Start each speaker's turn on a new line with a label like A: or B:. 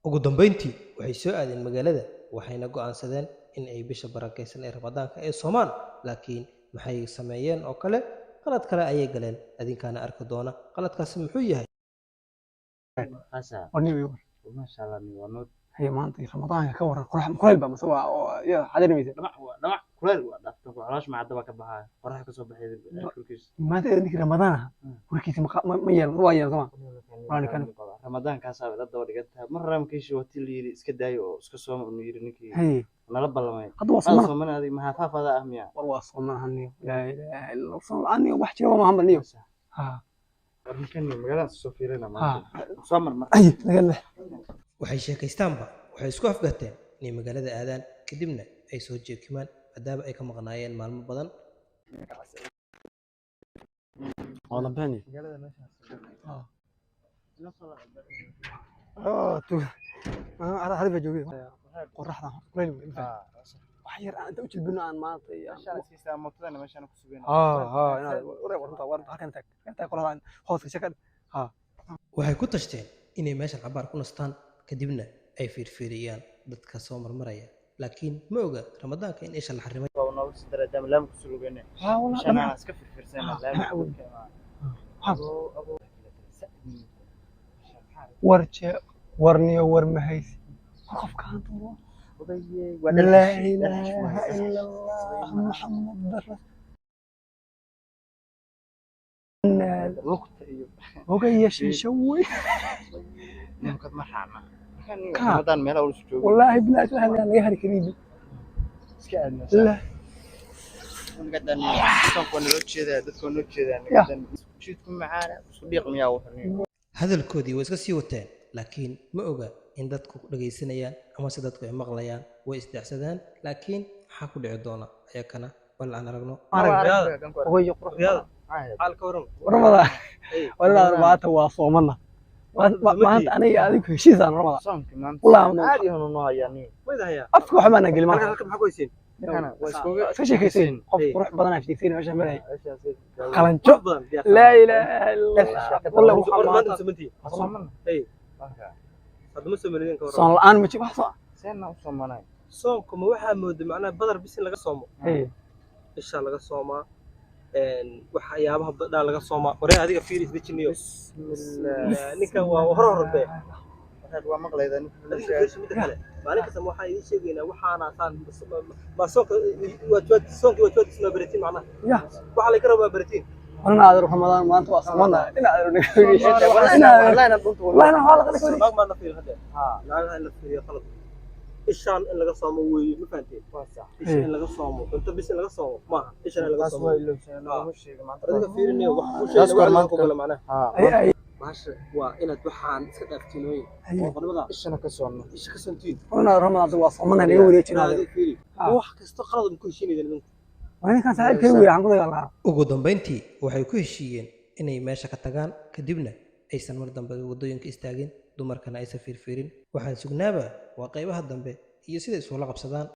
A: Ugu dambeyntii, waxay soo aadeen magaalada, waxayna go'aansadeen in ay bisha barakeysan ee Ramadaanka ay soomaan, laakiin maxay sameeyeen oo kale? Qalad kale ayay galeen. Adinkaana arki doona qaladkaasi muxuu yahay.
B: Warniyo.
C: Maasha Allah, ni waa noo.
B: Haye, maanta Ramadaanka ka waran? Qorax kulayl ba mase waa ya xadirmaysa?
C: Dhamac waa dhamac, kuleyl waa dhaafta, caloosha macadda baa ka baxaya, qorax ka soo baxay korkiisa.
B: Maanta ninkii Ramadaan aha warkiisa ma yeelan, waa yeelan soma. Waa ninkan.
C: Ramadaankaasaa la daba dhigan tahay mar ramkiishi watii la yidhi iska daayo oo iska sooma, uu yidhi ninkii
B: haye
C: nala ballamay.
B: Hadda waa
C: maada
B: soomana.
C: Soomana adig maxaa faafada ah miya?
B: War waa soomanaha niyo, laa ilaaha illa Allah, soom la'aan niyo wax jira waa mahanba niyo ha.
C: War ninkan magaalada soo fiirina maanta, soo mar mar.
B: Haye, naga leh.
A: Waxay sheekaystaanba waxay isku afgarteen inay magaalada aadaan, kadibna ay soo jeekimaan, maadaama ay ka maqnaayeen maalmo badan.
B: Waa lambeeni.
C: Magaalada meeshaas.
B: Oh, tu ara xarifa joogay, qoraxda kulayl wey, ma wax yar aan inta u jilbino aan maanta iyo
C: meeshaan iska istaa, mootadana meeshaan ku sugayna.
B: Ha ha, inaad war warta war halkan tag, halkan tag, qoraxda hooska shaka ha.
A: Waxay ku tashteen inay meeshan cabaar ku nastaan, kadibna ay fiirfiiriyaan dadka soo marmaraya, laakiin ma oga Ramadaanka in isha la xarimay.
C: Waa noogu sii daray daam laam ku sugayna.
B: Ha wallah.
C: Meeshaan aan iska firfiirsana laam.
B: Dhamac wey. Ha.
C: Abo.
B: War jee, warniyo, war mahaysi, war qofka hanta laa ilaaha ila Allah Muhammad rasul.
C: Lugta iyo
B: ogaya shiisha wey.
C: nimkad ma raacna.
B: Ka.
C: Ramadaan meelaha uu joogo.
B: Wallaahi bilaahi laga hari karin.
C: Iska aadna.
B: La.
C: Nigadan soonka waa naloo jeedaa, dadka waa noo jeedaa.
B: Ya.
C: Nigadan jidku macaana isku dhiiq miyaa wuxuu.
A: Hadalkoodii way iska sii wateen, laakiin ma oga in dadku dhagaysanayaan ama se dadku ay maqlayaan. Way isdacsadaan, laakiin maxaa ku dhici doona ayakana bal aan aragno.
B: Ogaya qurux.
D: Xaalka waran.
B: Warmada warmada, maanta waa soomana maanta, aniga adigu heshiisaan warmada.
C: Soonki maanta
B: Wallaahi
C: aad iyo noo hayaa nin.
D: Wayda hayaa.
B: Afka waxba maana gelin maanta.
D: Halka maxaa ku haysiin?
C: Kana waa iskugu
B: iska sheekaysayn, qof
D: Hey.
B: qurux badan aan sheekaysayn meesha marayay
C: qalan.
B: Qalanjo.
D: Qurux badan diyaar.
B: Laa ilaaha illa Allah, wallahi
D: Horta
B: waxaa
D: maanta
B: maanta
D: samantii.
C: Soomana.
D: Hey, hadda ma soomanideen ka waran.
B: Soon la'aan ma jiro wax soo.
C: Seena u soomanay.
D: Soonku ma waxaa mooday macnaha badar bis in laga soomo?
B: Hey.
D: Isha laga soomaa. Waxyaabaha badhaa laga soomaa. Waree, adiga fiiri isdejiniyo.
C: Bismillah.
D: Ninkan waa hor horbe.
C: Waxaad waa maqlaydaa ninka.
D: Adiga fiiri midda kale. Maalin kasta ma waxaan idiin sheegaynaa waxaana saan ma soonka waa tuwaad, soonkii waa tuwaad isma baratiin macnaha.
B: Ya.
D: Waxa la ka rabaa baratiin.
B: Warna adeer, Ramadaan maanta waa soomana ina adeer ina adeer wallahi waxaa la qala.
D: Naag maad la fiiri hadda. Naagaha in la fiiriyo qalad. Ishaan in laga soomo weeye, ma fahanteen? Isha in laga soomo, cunto bis in laga soomo maaha, ishan in laga
C: Taas
D: soomo.
C: waa ilowsan looma sheego maanta.
D: Adiga fiirinayo wax ku
C: Taas
D: sheegay
C: goor
D: wax
C: maanta
D: ku gala macnaha.
B: Ay.
D: Bahasha waa inaad waxaan iska dhaaftiin weeye.
B: Ay.
D: Oo qodobada
C: Ishana ka soomno.
D: Isha ka soontiin.
B: Warna Ramadaan waa soomana naga wareejin adeer.
D: Adiga fiiri.
B: Ah.
D: Wax kasta qalad ma ku heshiinaydan idinku.
B: Waa ninkan saaxiibkay wey aan ku dagaalaa.
A: Ugu dambeyntii waxay ku heshiiyeen inay meesha ka tagaan, kadibna aysan mar dambe waddooyinka istaagin, dumarkana aysan fiirfiirin. Waxaan sugnaaba waa qaybaha dambe iyo sida isula qabsadaan.